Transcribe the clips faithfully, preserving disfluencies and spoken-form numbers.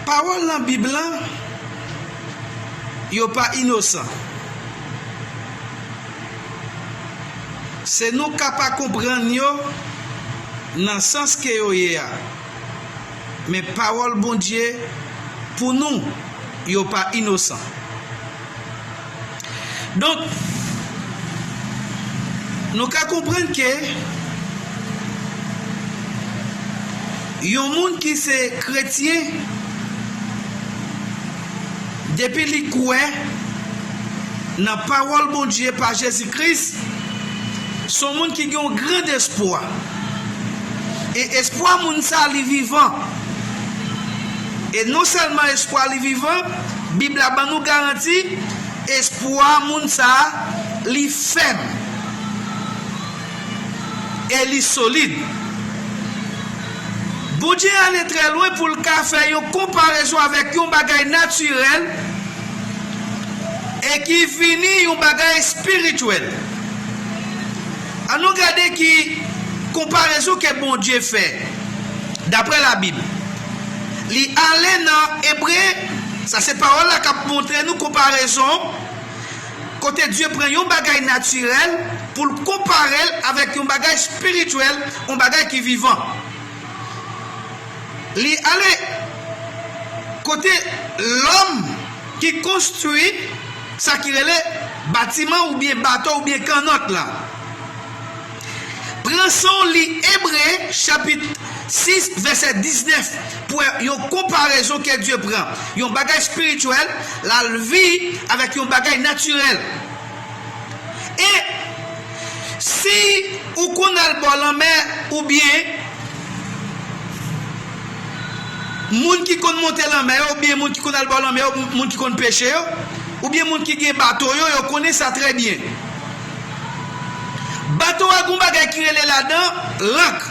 Pawòl nan Bib lan, yo pa inosan. Se nou k ap pa konprann yo nan sans ke yo ye a. Men pawòl Bondye pou nou, yo pa inosan. Donk, nou ka konprann ke yon moun ki se kretyen, depi li kwè nan pawòl Bondye pa Jezi Kris, se yon moun ki gen yon gran espwa. E espwa moun sa li vivan. E non sèlman espwa li vivan, Bib la ban nou garanti, espwa moun sa li fèm e li solid. Bondye ale trè lwen pou l ka fè yon konparezon avèk yon bagay natirèl e ki vini yon bagay espirityèl. Ann nou gade ki konparezon ke Bondye fè daprè Labib. Li ale nan Ebre, sa se pawòl la k ap montre nou konparezon kote Dye pran yon bagay natirèl pou l konpare l avèk yon bagay espirityèl, yon bagay ki vivan. Li ale kote lòm ki konstwi sa ki rele batiman oubyen bato oubyen kannòt la. Pran san w li Ebre chapit sis vèsè diznèf pou wè yon konparezon ke Dye pran yon bagay espirityèl, l al vi avèk yon bagay natirèl. E si ou konn al bò lanmè oubyen moun ki konn monte lanmè yo, oubyen moun ki konn al bò lanmè yo, moun ki konn peche yo, oubyen moun ki gen bato yo, yo konnen sa trè byen. Bato a gon bagay ki rele ladan lank.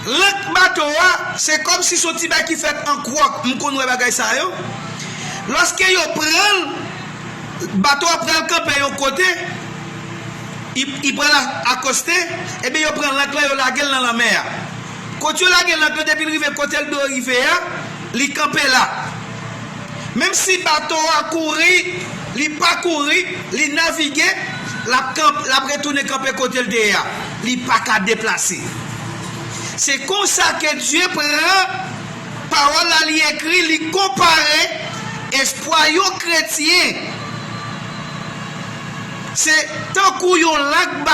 Lank bato a, se kòmsi se yon ti bagay ki fèt an kwòk. M konn wè bagay sa yo. Lòske yo pran l, bato a pral kanpe yon kote, li, li pral a-, akoste, ebyen yo pran lank lan, yo lage l nan lanmè a. Kote yo lage lank lan, depi l rive kote l dwe rive a, li kanpe la. Menm si bato a kouri, li pa kouri, li navige, l ap kanp-, l ap retounen kanpe kote l te ye a. Li pa ka deplase. Se konsa ke Dye pran pawòl la, li ekri, li konpare espwa yon kretyen. Se tankou yon lank